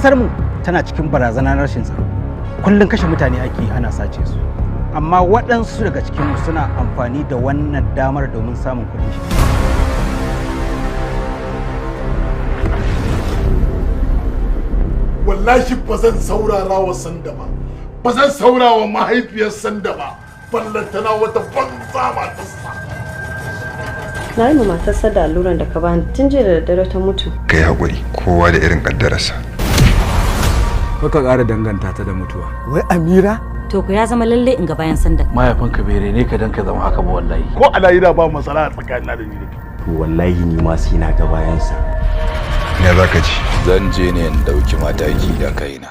Kasar mu tana cikin barazanar rashin tsaro. Kullum kashe mutane ake, ana sace su. Amma waɗansu daga cikinmu suna amfani da wannan damar domin samun kuɗin shi. Wallahi ba zan saurara wa Sanda ba, ba zan saurara wa mahaifiyar Sanda ba, ballantana wata banza matarsa. Na yi ma matar da alluran da ka bani, tun jiya da daddare ta mutu. Ka yi haƙuri, kowa da irin ƙaddararsa. Kaka ƙara danganta ta da mutuwa. Wai Amira? To ku ya zama lalle in ga bayan Sanda. Mahaifinka bai rene ka dan ka zama haka ba wallahi. Ko a lahira ba masala tsakanin da ni da kai. To wallahi ni ma sai na ga bayansa. Ina za ka ji? Zan je ne in dauki mataki da kaina.